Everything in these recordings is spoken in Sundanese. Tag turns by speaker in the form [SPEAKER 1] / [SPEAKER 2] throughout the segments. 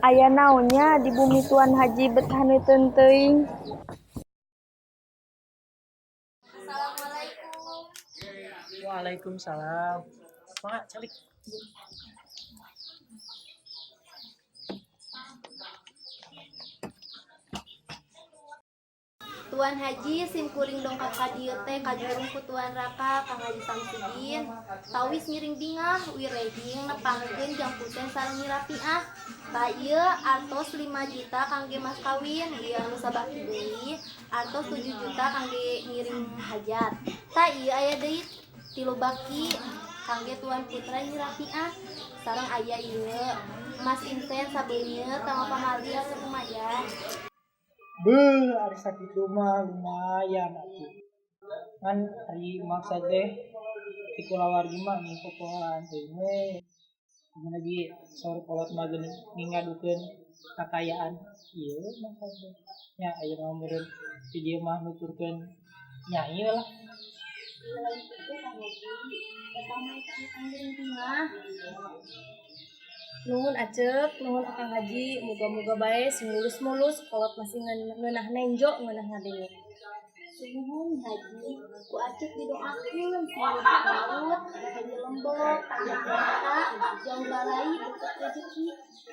[SPEAKER 1] Aya naon nya di bumi Tuan Haji bet haneuteun teuing.
[SPEAKER 2] Assalamualaikum.
[SPEAKER 3] Waalaikumsalam. Mangga calik.
[SPEAKER 2] Tuan Haji sim kuring dongkap ka dieu teh kajurung ku Tuan Raka Kang Haji Samsudin. Tawis ngiring bingah wirehing nepangkeun jang kusen sareng Nyi Rapiah. Tah ieu artos 5 juta kangge mas kawin, ieu anu sabaki deui artos 7 juta kangge ngiring hajat. Tah ieu aya deui 3 baki kangge Tuan Putra Nyi Rapiah. Sareng aya ieu emas inten sabeunyeut tama pamali atuh lumayan.
[SPEAKER 3] Beuh, ari sakitu mah lumayan atuh. Ngan ari maksad teh ti kulawargi mah ngipopohan teuing we. Ayeuna lagi saur kolot mah geuning ngingadukeun kakayaan ieu maksad teh. Nya ayeuna mah meureun di dieu mah nuturkeun nyai lah.
[SPEAKER 2] Lain kitu Kang Haji, eta mah eta ngiring bingah.
[SPEAKER 4] Nuhun Acek, nuhun Akang Haji, muga-muga bae sing lulus mulus, kolot masih ngeunah nenjo, ngeunah ngadenge.
[SPEAKER 2] Sumuhun Haji, ku Acek didoakeun sing leutik laut, haji lembok, panjang harta, jauh balai, deket rezeki.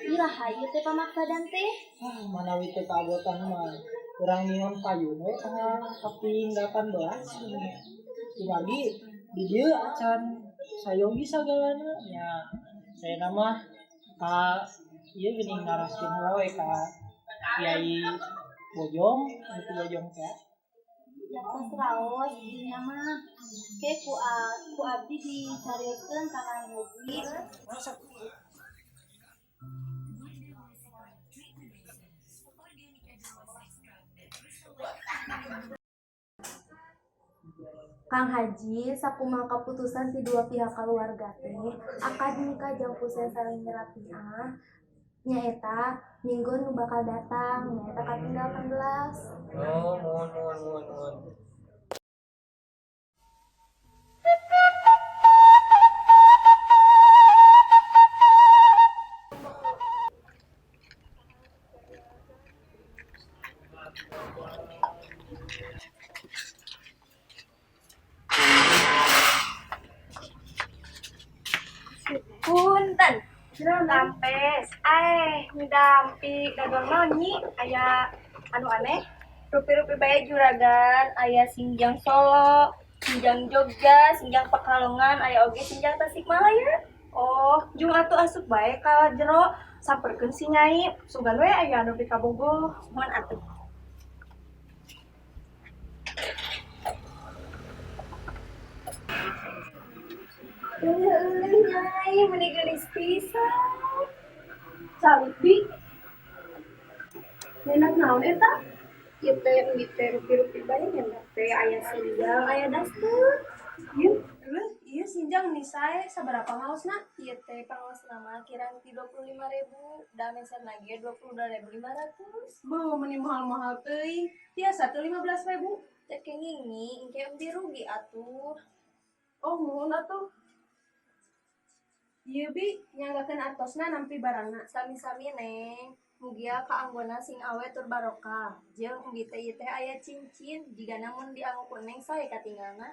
[SPEAKER 2] Iraha ieu teh pamaksadan teh?
[SPEAKER 3] Ah, manawi teu kaabotan mah urang nyieun payun we tanggal kaping 18. Kumargi di dieu acan sayogi sagalana nya. Saya mah ka ieu geuning naroskeun heula we ka Kiai Bojong, anu ti Bojong teh.
[SPEAKER 2] Tos raos dinya mah. Ke ku abdi dicarioskeun ka Kang Haji. Kang Haji, sakumaha kaputusan ti dua pihak kaluarga teh, akad nikah jang kusen sareng Nyi Rapiah nyaeta minggu nu bakal datang, nyaeta kaping 18.
[SPEAKER 3] Oh, muhun muhun muhun muhun.
[SPEAKER 4] Punten, rampes, ngidampi dagang naon nyi, aya anu aneh, rupi-rupi bae juragan, aya sinjang Solo, sinjang Jogja, sinjang Pekalongan, aya oge sinjang Tasikmalaya.
[SPEAKER 5] Oh, jung atuh asup bae ka jero, samperkeun si Nyai, sugan we aya anu pikabogoh.
[SPEAKER 4] Muhun atuh. Euleuh Nyai, meuni geulis pisan.
[SPEAKER 5] Calik bi. Nyenak naon eta?
[SPEAKER 4] Ieu teh endi teh rupi-rupi bae nyenak teh aya sinjang, aya daster.
[SPEAKER 5] Ieu, leuh, ieu sinjang nih sae sabaraha pangaosna?
[SPEAKER 4] Ieu teh pangaosna mah kirang ti 25.000, da meserna ge 22.500.
[SPEAKER 5] Beuh, meuni mahal-mahal teuing. Tiasa teu 15.000?
[SPEAKER 4] Teu kenging nyi, engke endi rugi atuh.
[SPEAKER 5] Oh, muhun atuh. Ieu bi nyanggakeun artosna nampi barangna.
[SPEAKER 4] Sami-sami Neng. Mugia kaanggona sing awet tur barokah. Jeung endi teh ieu teh aya cincin, jigana mun dianggo ku Neng sae katinggalna.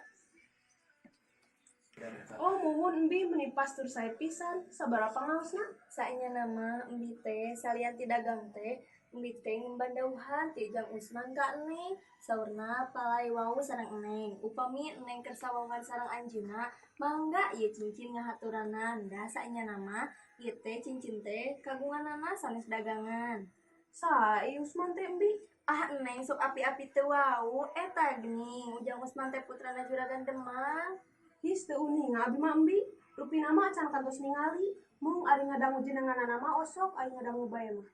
[SPEAKER 5] Oh, muhun embi meuni pas tur sae pisan. Sabaraha pangaosna?
[SPEAKER 4] Saenyana mah embi teh salian ti dagang teh, embi teh ngemban dauhan ti Ujang Usman ka Neng. Saurna palai wau sareng Neng. Upami Neng keur sawauhan sareng anjeunna, mangga ieu cincin ngahaturanan. Da saenyana mah ieu teh cincin teh kagunganana sanes dagangan.
[SPEAKER 5] Saha ieu Usman teh embi?
[SPEAKER 4] Ah, Neng sok api-api teu wau, eta geuning Ujang Usman teh putrana Juragan Demang.
[SPEAKER 5] His teu uninga abi mah embi. Rupina mah acan kantos ningali. Mung ari ngadangu jenenganana mah osok ari ngadangu bae mah.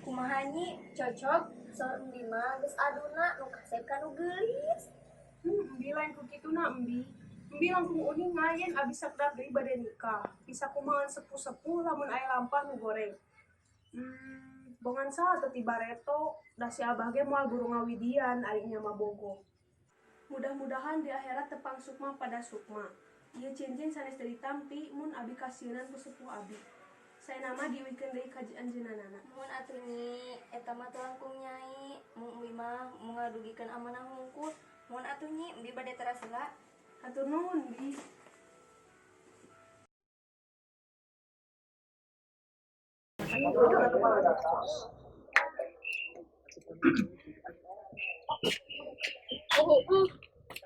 [SPEAKER 4] Kumaha nyi, cocok? Saur embi mah geus aduna nu kasep ka nu geulis.
[SPEAKER 5] Embi lain ku kituna embi. Embi langkung uninga yen abi sakedap deui bade nikah. Bisa kumaha sepuh-sepuh lamun aya lampah nu goreng. Bongan saha teu ti bareto, da si abah ge moal buru ngawidian ari nya mah bogoh. Mudah-mudahan di akhirat tepang sukma pada sukma. Ieu cincin sanes teu ditampi mun abi kasieunan ku sepuh abi. Saena mah diuihkeun deui ka anjeunna.
[SPEAKER 4] Muhun atuh Nyi, eta mah teu langkung Nyai. Mung embi mah mung ngadugikeun amanah hungkul. Muhun atuh Nyi, embi bade teras heula.
[SPEAKER 5] Hatur nuhun, Bi.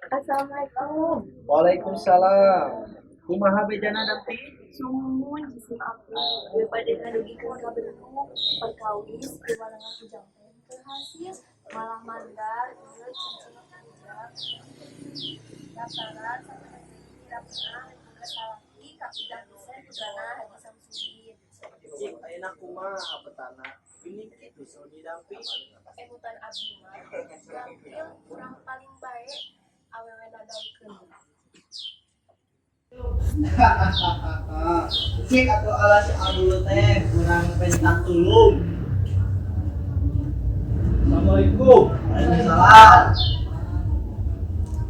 [SPEAKER 1] Assalamualaikum.
[SPEAKER 6] Waalaikumsalam. Kumaha bejana, Dampi?
[SPEAKER 4] Sumuhun jisim abdi. Ieu bade ngadugikeun ka bentuk perkawis piwalangan ujang teh teu hasil malah mandar ieu cincin ujang. Daftaran sapertosna Nyi Rapiah rek boga salaki ka Ujang Husen putrana Haji Samsudin.
[SPEAKER 6] Cik, ayeuna kumaha petana? Geuning kitu saur Nyi Dampi.
[SPEAKER 4] Emutan abdi mah gampil kurang paling bae awewe nadaikeun.
[SPEAKER 6] Cik atuh ala si Abdul teh kurang penta tulung. Assalamualaikum. Waalaikumsalam.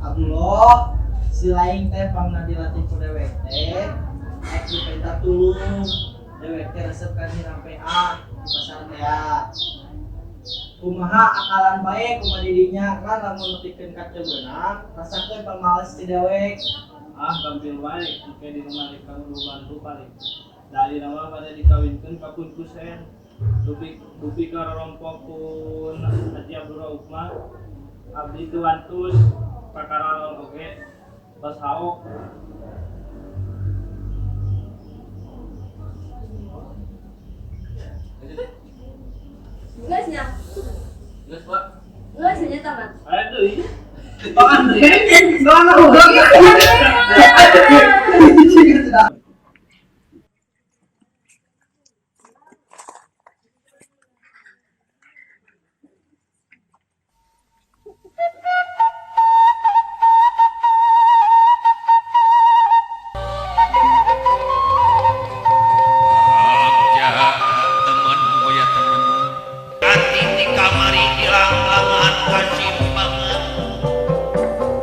[SPEAKER 6] Abdullah, si laing teh pangna dilatih ku dewek teh rek dipenta tulung. Dewek teh resep ka Nyi Rapiah di pasar teh. Kumaha akalan bae kumaha didinya kan lamun nepikeun ka teu meunang, rasakeun pamales ti dewek.
[SPEAKER 7] Ah, gampil wae, engke di rumah rek nu bantu paling. Da ayeuna mah bade dikawinkeun ka Pun Kusen. Dupi dupi ka rorompok ku Haji Abdul Rauf mah abdi teu wantus kakaralon oge tos haok.
[SPEAKER 4] Geus nya.
[SPEAKER 7] Geus, Pak.
[SPEAKER 4] Geus nya tamat.
[SPEAKER 7] Aya deui. Pangan deui.
[SPEAKER 6] Soalnya udah.
[SPEAKER 8] Ya temen, oh ya temen.
[SPEAKER 9] Ati di kamari dilanglangan kasimpangan.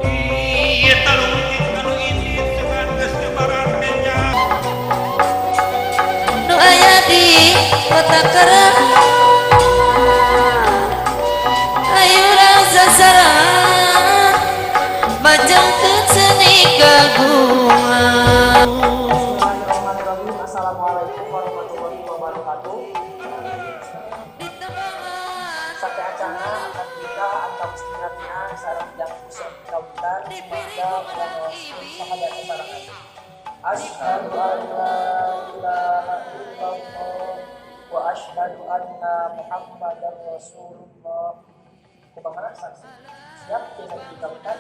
[SPEAKER 9] Ieu talungtik kanu indit segan geus nyebaran beja.
[SPEAKER 10] Nu aya di kota kerang ayo urang sasaran majengkeun seni kagungan.
[SPEAKER 3] Bismillahirrahmanirrahim. Assalamualaikum warahmatullahi wabarakatuh.
[SPEAKER 10] Di tembangan
[SPEAKER 3] Sateuacanna akad nikah antawis Nyi Rapiah sareng Jang Husen kawitan mangga urang ngaoskeun sahadat sasarengan. Asyhadu an la ilaha illallah wa asyhadu anna Muhammadar Rasulullah. Kumaha saksi? Siap tiasa dikawitan?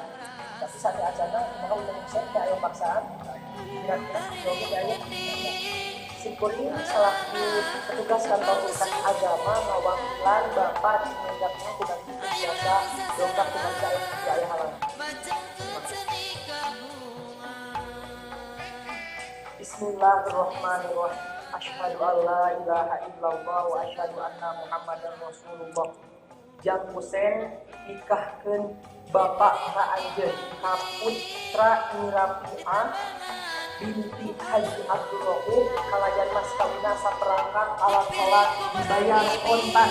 [SPEAKER 3] Tapi sateuacanna kumaha Ujang Husen teh aya paksaan? Kira-kira oge teh aya. Simkuring selaku petugas kantor urusan agama ngawakilan Bapak menganggapnya kumargi biasa dongkap kumargi aya teu aya halangan.
[SPEAKER 10] Majengkeun seni kagungan.
[SPEAKER 3] Bismillahirrahmanirrahim. Asyhadu an la ilaha illallah wa asyhadu anna Muhammadar Rasulullah. Jang Husen nikahkeun bapak ka anjeun ka putra Nyi Rapiah binti Haji Abdul Rauf kalayan mas kawinna saperangkat alat salat dibayar kontan.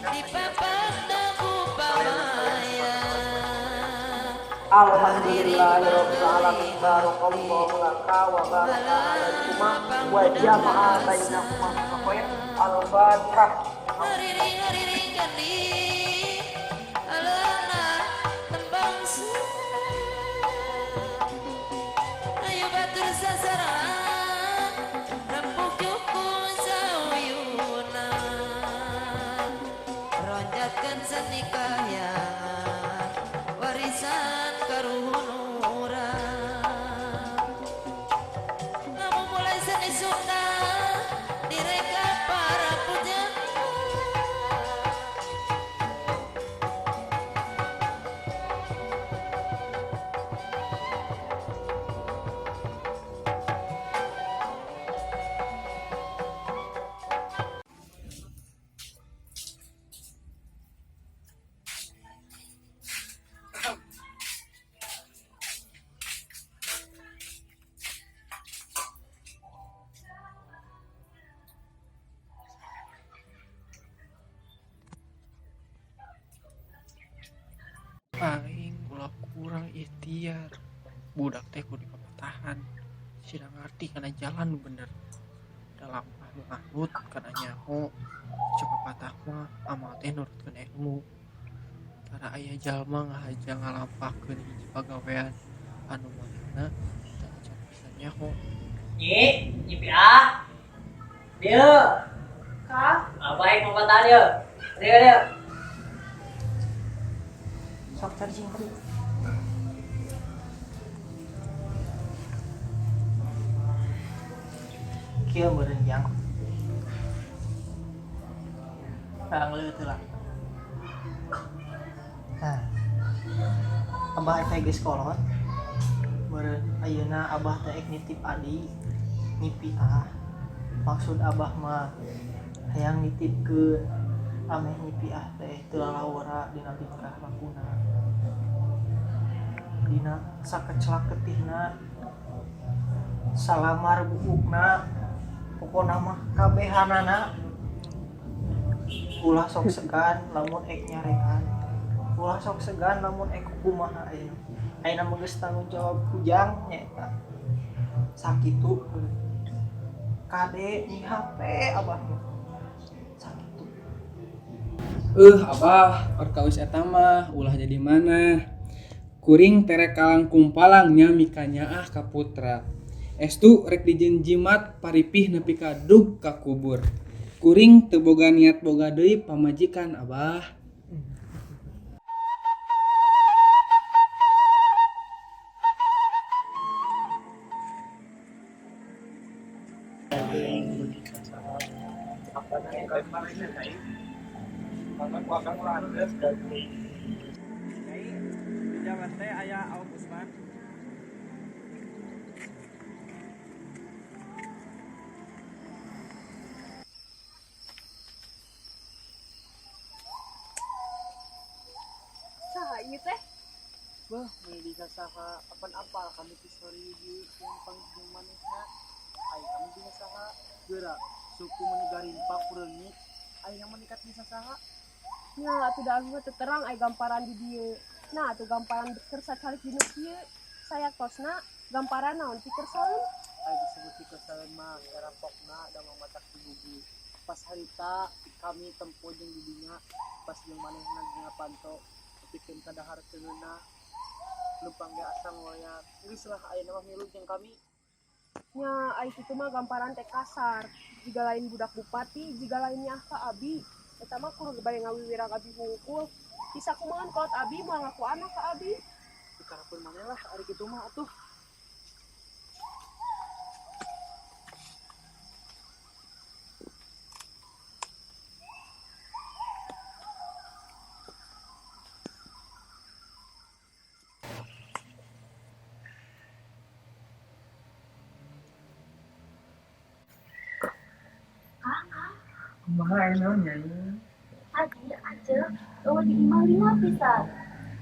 [SPEAKER 10] Di papat upamaya.
[SPEAKER 3] Alhamdulillahirabbil alamin barakallahu laka wa baraka alaikuma wa jama'a bainakuma fi khair. Al-Fatihah.
[SPEAKER 10] Ngariring-ngariring ganding aleuna tembang ayo batur sasaran rempuk jukung sauyuna ronjatkeun seni kahyangan warisan karuhun urang ngamumule seni Sunda direka para pujangga.
[SPEAKER 11] liar. Budak teh kudu dipapatahan. Sira ngarti kana jalan nu bener. Da lampah nu anut kana nyaho. Cek papatah mah amal teh nurutkeun ilmu. Tara aya jalma ngahaja ngalampahkeun hiji pagawean anu manehna teu acan bisa nyaho.
[SPEAKER 6] Nyi, Nyi Pia. Dieu.
[SPEAKER 5] Kah?
[SPEAKER 6] Apa yang papatahan yeuh? Dieu dieu.
[SPEAKER 3] Sok charging tadi. Kieu meureun jang. Tang leueut heula. Nah. Abah teh geus kolot. Meureun ayeuna abah teh ek nitip adi Nyi Piah. Maksud abah mah hayang nitipkeun ameh Nyi Piah teh teu lalawora dina tingkah lakuna. Dina sakecelak getihna, salamar buukna, pokona mah kabehanana ulah sok segan lamun ek nyarekan, ulah sok segan lamun ek kumaha. Ayeuna ayeuna mah geus tanggung jawab kujang nyaeta. Sakitu kade mihape abah mah sakitu.
[SPEAKER 12] Abah, perkawis eta mah ulah jadi mana. Kuring terek kalang kumpalang nya mikanyaah ka putra. Estu rek dijieun jimat paripih nepi ka dug ka kubur. Kuring teu boga niat boga deui pamajikan, Abah.
[SPEAKER 7] Di jalan teh aya Auk Usman.
[SPEAKER 5] Saha ieu teh?
[SPEAKER 3] Beuh, meuni bisa saha, apan apal kami ti sore di jeung panggih manehna. Ai kami bisa saha? Geura, suku meuni garimpak kureungit. Ayeuna mah nekat bisa saha?
[SPEAKER 5] Nya atuh da abi mah teu terang ai gamparan di dieu. Nah atuh gamparan keur sacalik dinu kieu. Sayaktosna gamparan naon pikersaleun?
[SPEAKER 3] Ai disebut pikersaleun mah era pokna da mamatak di. Pas harita kami tempo jeung didinya, pas jeung manehna ngapanto tepikeun ka dahar teu ngeunah. Leumpang ge asa ngoyak. Geus lah ayeuna mah milu jeung kami.
[SPEAKER 5] Nya ai kitu mah gamparan teh kasar. Jiga lain budak bupati, jiga lain nyaah ka abi. Eta mah kudu bade ngawiwirang abi hungkul. Bisa kumaha kolot abi moal ngaku anak ka abi.
[SPEAKER 3] Dikarepkeun maneh lah ari kitu mah atuh.
[SPEAKER 12] Kumaha aya naon Nyai?
[SPEAKER 2] Tadi aja eueuh di imah lila pisan.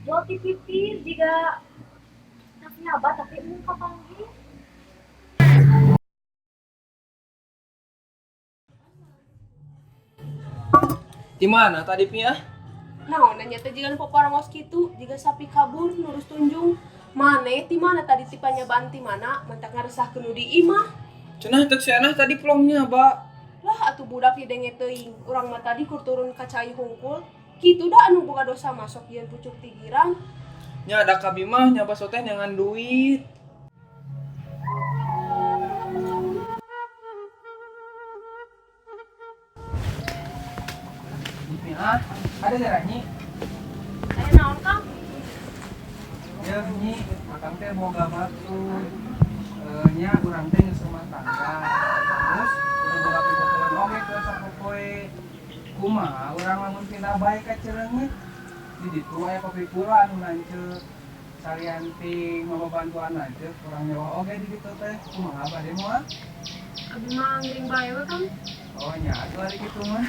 [SPEAKER 2] Jol ti pipir jiga tapi abah tapi embung kapanggih.
[SPEAKER 12] Di mana tadi Piah?
[SPEAKER 5] Naon nanya teh jiga nu poporongos kitu, jiga sapi kabur nurus tunjung. Maneh ti mana tadi tipanya banti mana mantak ngaresahkeun nu di imah.
[SPEAKER 12] Cenah ceuk si Enah tadi plongnya, Ba.
[SPEAKER 5] Lah atuh budak didenge teuing. Urang mah tadi kur turun ka cai hungkul. Kitu da anu boga dosa masuk yeun pucuk ti girang.
[SPEAKER 12] Nya da kabi mah nya baso teh neangan duit. Piah, ada darah Nyi?
[SPEAKER 5] Aya naon Kang?
[SPEAKER 12] Ya Nyi, akang teh boga maksud. Nya urang teh geus rumah tangga. Terus udah boga pibutuhan oge ke sapopoe. Kumaha urang lamun pindah bae ka Cileungeut? Di ditu aya kopi pula anu lanceuk. Salian ti mababantuan lanceuk, urang nyewa oge di ditu teh. Kumaha bade moal?
[SPEAKER 5] Abi mah ngiring bae we Kang.
[SPEAKER 12] Oh nya atuh ari kitu mah.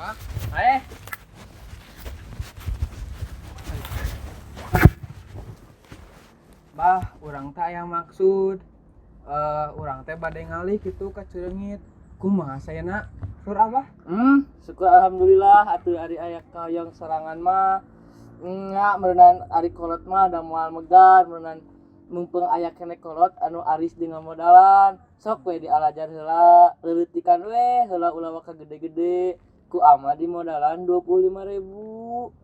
[SPEAKER 12] Wah, ae. Bah, urang teh aya maksud. Urang teh bade ngalih kitu ka Cileungit. Kumaha sayana? Sur Abah?
[SPEAKER 7] Syukur alhamdulillah atuh ari aya kahoyong sorangan mah. Nya meureunan ari kolot mah da moal megar, meureunan mumpung aya keneh kolot anu aris jeung ngamodalan. Sok we dialajar heula, leuleutikan we heula ulah waka gede-gede. Ku ama dimodalan 25.000.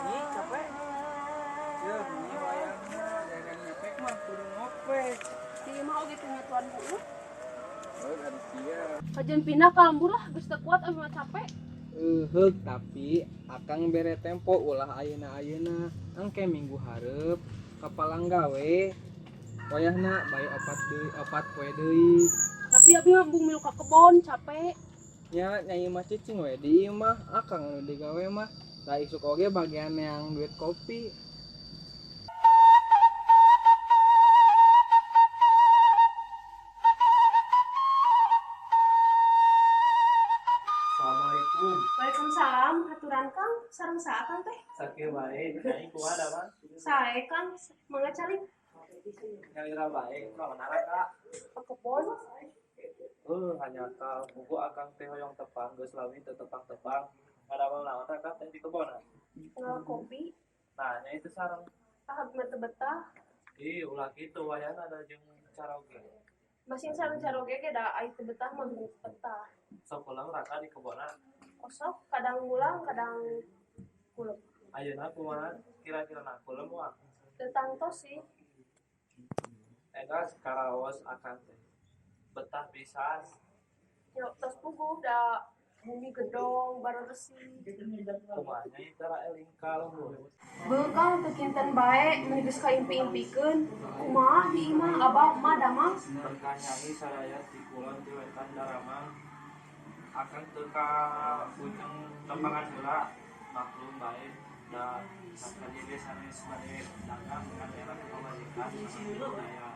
[SPEAKER 12] Nyi capek. Yeuh, nyi wayahna dagang ngepek mah kudu ngopek.
[SPEAKER 5] Di imah oge teu nyatuan buuk.
[SPEAKER 12] Heug ari sia.
[SPEAKER 5] Kajeun pindah ka lembur lah, geus teu kuat abi mah capek.
[SPEAKER 12] Heug, tapi akang bere tempo ulah ayeuna-ayeuna. Engke minggu hareup kapalang gawe. Wayahna bae opat deui, opat poe deui.
[SPEAKER 5] Tapi abi mah embung milu ka kebon, capek.
[SPEAKER 12] Nya nyai mah cicing we di imah, akang anu digawe mah. Da isuk oge bagian yang duit kopi.
[SPEAKER 7] Assalamualaikum.
[SPEAKER 5] Waalaikumsalam, haturan Kang, sareng saha Kang teh?
[SPEAKER 7] Sakieu bae, nyai kumaha damang?
[SPEAKER 5] Sae Kang, mangga calik.
[SPEAKER 7] Nyalira bae, kumaha manara Kak?
[SPEAKER 5] Ka kebon.
[SPEAKER 7] Hanya ka buku akang teh hoyong tepang, geus lami teu tepang-tepang. Ngadamel naon akang teh di kebon?
[SPEAKER 5] Ngala kopi.
[SPEAKER 7] Nah, nya itu sareng.
[SPEAKER 5] Ah, abi mah teu betah.
[SPEAKER 7] Ih, ulah kitu wayahna ada jeung caroge.
[SPEAKER 5] Masing sareng caroge ge da ai teu betah mah betah.
[SPEAKER 7] Sok ulang raka di kebonna.
[SPEAKER 5] Kosok kadang ngulang, kadang kulem.
[SPEAKER 7] Ayeuna kumaha kira-kira na kulem moal?
[SPEAKER 5] Teu tangtos sih.
[SPEAKER 7] Eta karaos akang teh. Betah pisan.
[SPEAKER 5] Yo tos puguh da bumi gedong baresih.
[SPEAKER 7] Kumaha nya ieu tara eling ka lembur.
[SPEAKER 5] Beuh Kang teu kinten bae mun geus kaimpi-impikeun. Kumaha di imah abah emak damang?
[SPEAKER 7] Berkah nyai saraya ti kulon ti wetan daramang. Akang teu ka ujung lembangan heula. Maklum bae da sakali ge sanes bade dagang ka daerah pamajikan daya.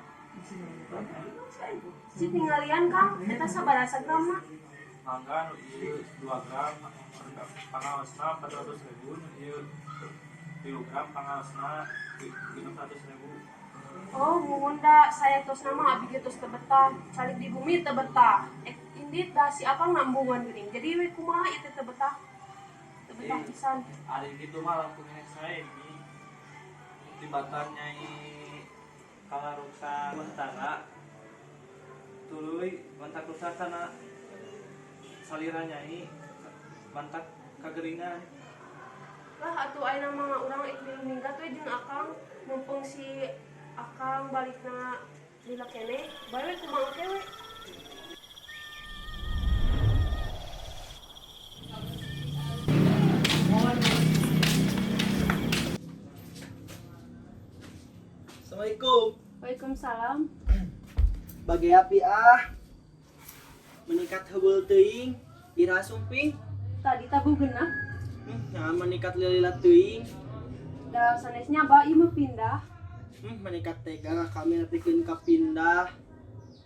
[SPEAKER 5] Si tinggalian Kang, eta sabaraha gram mah?
[SPEAKER 7] Mangga nu ieu 2 gram pangaosna 400.000, nu ieu 3 gram pangaosna 600.000.
[SPEAKER 5] Oh, muhun da saya tos nama abi ge tos teu betah, calik di bumi teu betah. Indit da si akang nambungan geuning. Jadi we kumaha ieu teh teu betah? Teu betah pisan.
[SPEAKER 7] Ari kitu mah langkung hees sae nyi. Tibatan nyai kangaruksa mentana tuluy mantak rusak kana salira nyai mantak kageringan.
[SPEAKER 5] Lah atuh ayeuna mah urang ik milu minggat we jeung akang, mumpung si akang balikna lila keneh, bae we kumaha engke we.
[SPEAKER 6] Assalamualaikum.
[SPEAKER 5] Waalaikumsalam.
[SPEAKER 6] Bagi api ah. Menikat heubeul teuing, iraha sumping.
[SPEAKER 5] Tadi tabuh genah.
[SPEAKER 6] Jangan menikat lila teuing.
[SPEAKER 5] Da sanesnya ba ieu mah pindah.
[SPEAKER 6] Menikat tega kami nepikeun ka pindah.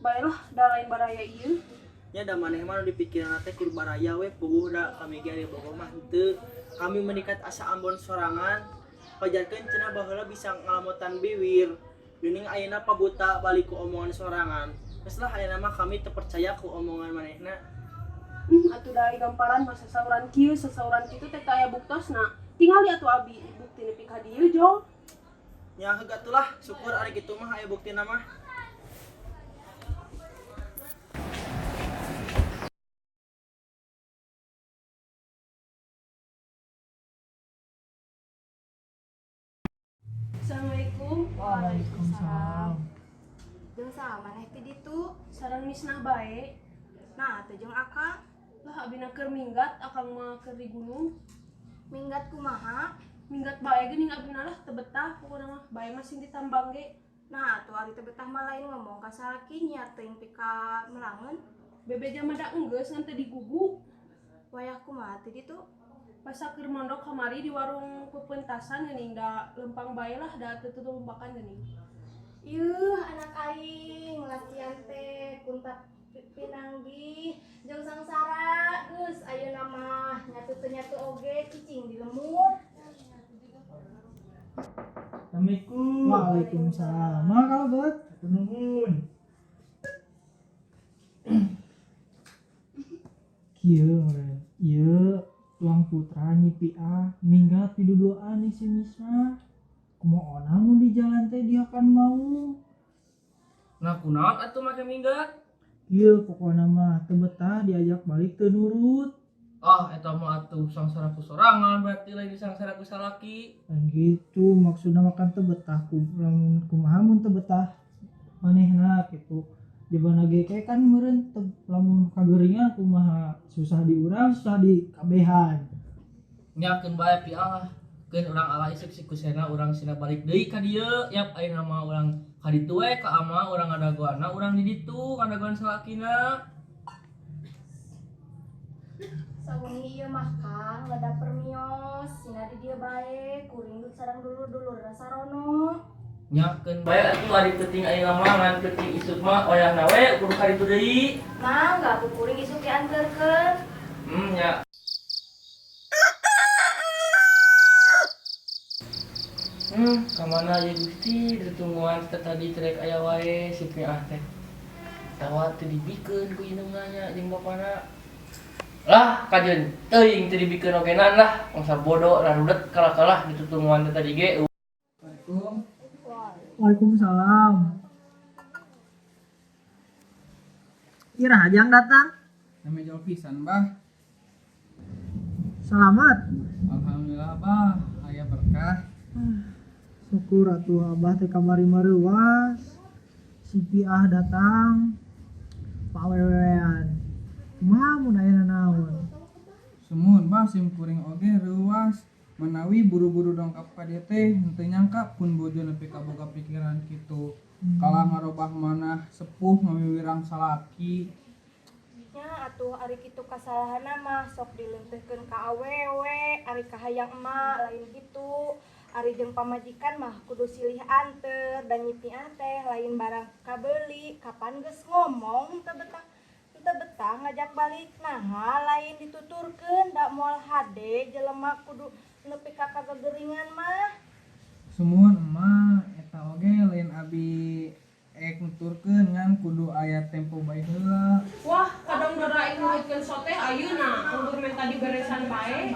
[SPEAKER 5] Baelah da lain baraya ieu.
[SPEAKER 6] Nya da maneh mah nu dipikiranna teh kur baraya we puguh da kami ge ari Bogor mah henteu. Kami menikat asa Ambon sorangan. Pajarkeun cenah baheula bisa ngalamotan biwir. Geuning ayeuna pabuta balik ku omongan sorangan. Geus lah ayeuna mah kami teu percaya ku omongan manehna.
[SPEAKER 5] Atuh da gamparan mah sasauran kieu sasauran kitu teh teu aya buktosna. Tingali atuh abi bukti nepi ka dieu jong.
[SPEAKER 6] Nya heug atuh lah, syukur ari kitu mah aya buktina mah.
[SPEAKER 5] Assalamualaikum.
[SPEAKER 3] Waalaikumsalam.
[SPEAKER 2] Jeung saha maneh ti ditu?
[SPEAKER 5] Sareng Misnah bae.
[SPEAKER 2] Nah, teh jeung akang.
[SPEAKER 5] Lah abina keur minggat, akang mah keur di gunung.
[SPEAKER 2] Minggat kumaha?
[SPEAKER 5] Minggat bae geuning abina lah teu betah pokona mah bae mah sing ditambang ge.
[SPEAKER 2] Nah, atuh ari teu betah mah lain ngomong ka salaki nya teuing pika melangeun.
[SPEAKER 5] Bebeja mah da enggeus ngan teu digugu.
[SPEAKER 2] Wayah kumaha ti ditu?
[SPEAKER 5] Pas keur mondok kamari di warung pepentasan geuning da lempang bae lah da teu tutumpakan geuning.
[SPEAKER 2] Yuh, anak aing latihan teh kuntat pinanggih jeung sangsara geus ayeuna mah nyatu teu nyatu oge cicing di lemur.
[SPEAKER 6] Assalamualaikum.
[SPEAKER 3] Waalaikumsalam. Mah kalau bet.
[SPEAKER 6] Nuhun.
[SPEAKER 3] Kieu meureun. Ieu tuang putra Nyi Piah minggat piduduaan si Misnah. Kumaha mun di jalan teh dia kan mau.
[SPEAKER 13] Nah kunaon atuh make minggat?
[SPEAKER 3] Ieu pokona mah teu betah diajak balik teu nurut.
[SPEAKER 13] Ah eta mah atuh sangsara ku sorangan berarti lain sangsara ku salaki.
[SPEAKER 3] Dan gitu maksudna makan teu betah ku lamun kumaha mun teu betah manehna kitu. Jebana ge kayak kan meureun lamun kageuringan kumaha susah diurang susah dikabehan.
[SPEAKER 13] Nya keun bae piah keun urang ala isuk si kusena urang sina balik deui ka dieu yap ayeuna mah urang ka ditu we ka ama urang ngadagoanna urang di ditu ngadagoan salakina.
[SPEAKER 2] Sawengi ieu mah Kang lada permios sina di dieu bae kuring sareng dulur-dulur sarono.
[SPEAKER 13] Nya keun bae atuh ari penting ayeuna mah ngan penting isuk mah wayahna we kudu ka ditu deui.
[SPEAKER 2] Mangga atuh kuring isuk dianterkeun.
[SPEAKER 13] Nya. Kamana ieu Gusti ditungguan teh tadi trek aya wae si Piah teh. Tawa teu dibikeun ku indungna nya jeung bapana. Lah kajeun teuing teu dibikeun ogenan lah, mangsa bodo rarudet kalah-kalah ditutungguan teh tadi ge.
[SPEAKER 12] Assalamualaikum.
[SPEAKER 3] Waalaikumsalam. Ira yang datang.
[SPEAKER 12] Nami jauh pisan, Bah.
[SPEAKER 3] Selamat.
[SPEAKER 12] Alhamdulillah, Bah. Aya berkah.
[SPEAKER 3] Syukur atuh Abah teh kamari mareuwas. Si Piah datang. Pawewean. Kumaha mun aya naon?
[SPEAKER 12] Sumuhun, Bah, sim kuring oge reuwas. Menawi buru-buru dongkap ka dieu teh henteu nyangka pun bojo nepi ka boga pikiran kitu. Kalah ngarobah manah sepuh ngamiwirang salaki.
[SPEAKER 2] Nya atuh ari kitu kasalahanna mah sok dileungteuhkeun ka awewe, ari kahayang emak lain kitu. Ari jeung pamajikan mah kudu silih anter dan Nyi Piah teh lain barang kabeuli, kapan geus ngomong teu betah ngajak balik naha lain dituturkeun da moal hade jelema kudu nepi ka kagegeringan mah.
[SPEAKER 12] Sumuhun emak, eta oge lain abi ek nuturkeun ngan kudu aya tempo bae heula.
[SPEAKER 5] Wah, kadang dora aing nurutkeun soteh ayeuna, anggur menta diberesan bae.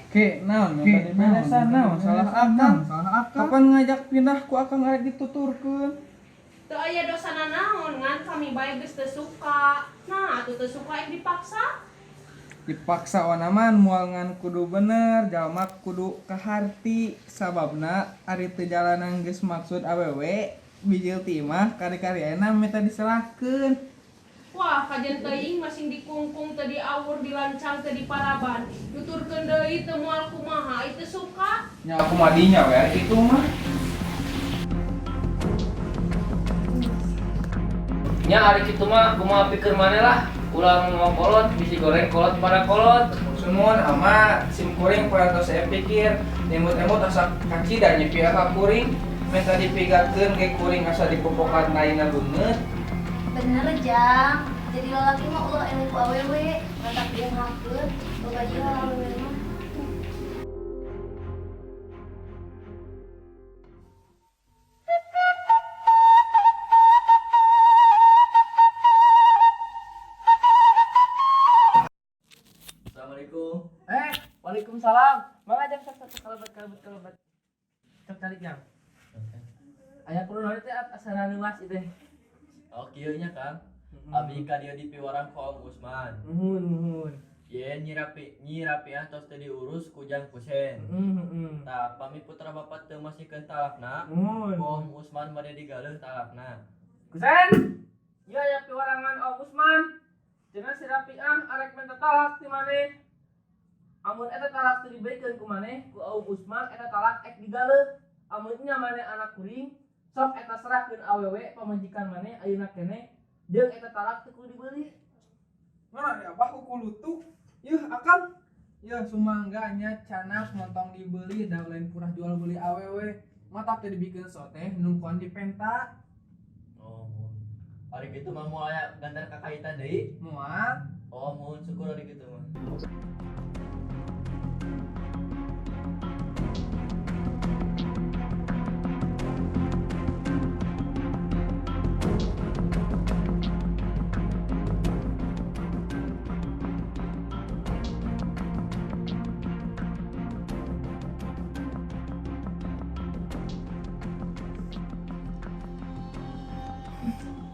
[SPEAKER 12] Ke, naon menta diberesan naon salah akang. Kapan ngajak pindah ku akang arek dituturkeun?
[SPEAKER 5] Teu aya dosana naon ngan kami bae geus teu suka. Nah, atuh teu suka aing dipaksa.
[SPEAKER 12] Dipaksa wanaman moal ngan kudu bener jalma kudu kaharti sababna ari teu jalanan geus maksud awewe bijil ti imah kari-kari ayeuna menta diserahkeun.
[SPEAKER 5] Wah, kajen teuing masing dikungkung teu diawur dilancang teu diparaban. Nuturkeun deui teu moal kumaha ieu teu suka.
[SPEAKER 12] Nya aku madinya we ari kitu mah.
[SPEAKER 13] Nya ari kitu mah kumaha pikeun maneh lah. Ulah ngomong kolot, bisi goreng kolot pada kolot.
[SPEAKER 12] Sumuhun ama sim kuring parantos saya pikir nemut-nemut asa kacida nyepi ka kuring menta dipigatkeun ge kuring asa dipopokan lainna beungeut.
[SPEAKER 2] Bener Jang, jadi lalaki mah ulah eleh ku awewe, ngatak dienghakeun, loba ieu awewe mah.
[SPEAKER 13] Assalamualaikum. Waalaikumsalam. Mangga Jang, sok sok kalebet kalebet kalebet. Sok calik Jang. Aya kudu naon teh asana leuwas ieu teh.
[SPEAKER 14] Oh kieu nya Kang. Abi ka dieu dipiwarang ku Om Usman.
[SPEAKER 13] Nuhun nuhun.
[SPEAKER 14] Ye Nyi Rapiah tos teu diurus ku Jang Kusen.
[SPEAKER 13] Heeh.
[SPEAKER 14] Tah pami putra bapak teu masihkeun talakna,
[SPEAKER 13] Nuhun.
[SPEAKER 14] ku Om Usman bade digaleuh talakna.
[SPEAKER 13] Kusen. Ieu aya piwarangan Om Usman. Cenah si Rapiah arek minta talak ti maneh. Amun eta talak teu dibeukeun ku maneh, ku Om Usman eta talak ek digaleuh. Amun nya maneh anak kuring, sok eta serahkeun awewe pamajikan maneh ayeuna keneh jeung eta talak teu kudu dibeuli.
[SPEAKER 12] Mana ya abah kukulutuk. Yuh akang. Yuh sumangga nya canak montong dibeli da lain purah jual beli awewe. Matak teh dibikeun sote nungkuan dipenta.
[SPEAKER 14] Oh, mun. Ari kitu mah moal aya gantar kakaitan deui.
[SPEAKER 12] Moal.
[SPEAKER 14] Oh, mun syukur ari kitu mah.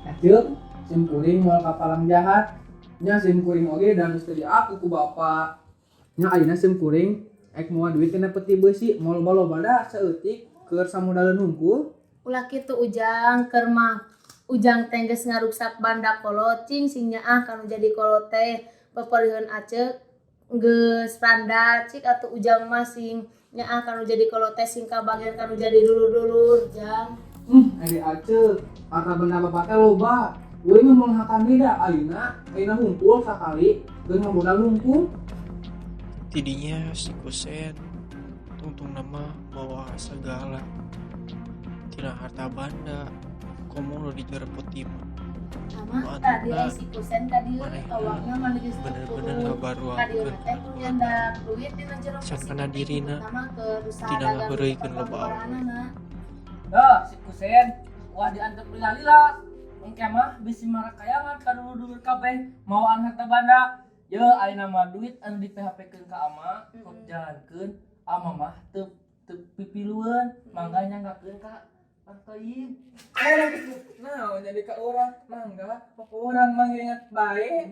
[SPEAKER 12] Acil, sim kuring moal kapalang jahat. Nya sim kuring oge da geus teu diaku ku bapa. Nya ayeuna sim kuring ek moal duit tina peti beusi moal loba-loba da saeutik keur samodaleun hungkul.
[SPEAKER 15] Ulah kitu Ujang, keur mah Ujang teh geus ngaruksak banda kolot cing sing nyaah kanu jadi kolot teh peperiheun Aceu geus randa cik atuh Ujang mah sing nyaah kanu jadi kolot teh sing kabagian kanu jadi dulur-dulur Jang.
[SPEAKER 12] Ari Aceu, harta benda bapak teh loba. Kuring mah moal hakan deui da ayeuna, ayeuna hungkul sakali keur ngamodal hungkul.
[SPEAKER 11] Tidinya si Kusen tungtung nama bawa segala tina harta banda komo nu dijereput di mah.
[SPEAKER 15] Ama tadi ai si Kusen ka dieu awakna mah geus teu
[SPEAKER 11] Bener-bener
[SPEAKER 15] turun. Ka dieu
[SPEAKER 11] ngabaruangkeun
[SPEAKER 15] teh kudu nyandak duit dina jero
[SPEAKER 11] Can
[SPEAKER 15] peti
[SPEAKER 11] kana dirina
[SPEAKER 15] nyebutna mah keur usaha
[SPEAKER 11] tidak
[SPEAKER 15] dagang
[SPEAKER 11] ngaheureuykeun loba awewe.
[SPEAKER 15] panggoraanana.
[SPEAKER 13] Dah, si Kusen wah diantep lila-lila. Engke mah bisi marakayangan ka dulur-dulur kabeh mawaan harta banda. Ye ayeuna mah duit anu di PHP-keun ka ama, kok jalankeun ama mah teu teu pipilueun, mangga nyanggakeun ka Kang Toyib.
[SPEAKER 12] Naon jadi ka urang mangga pokok urang mah nginget bae.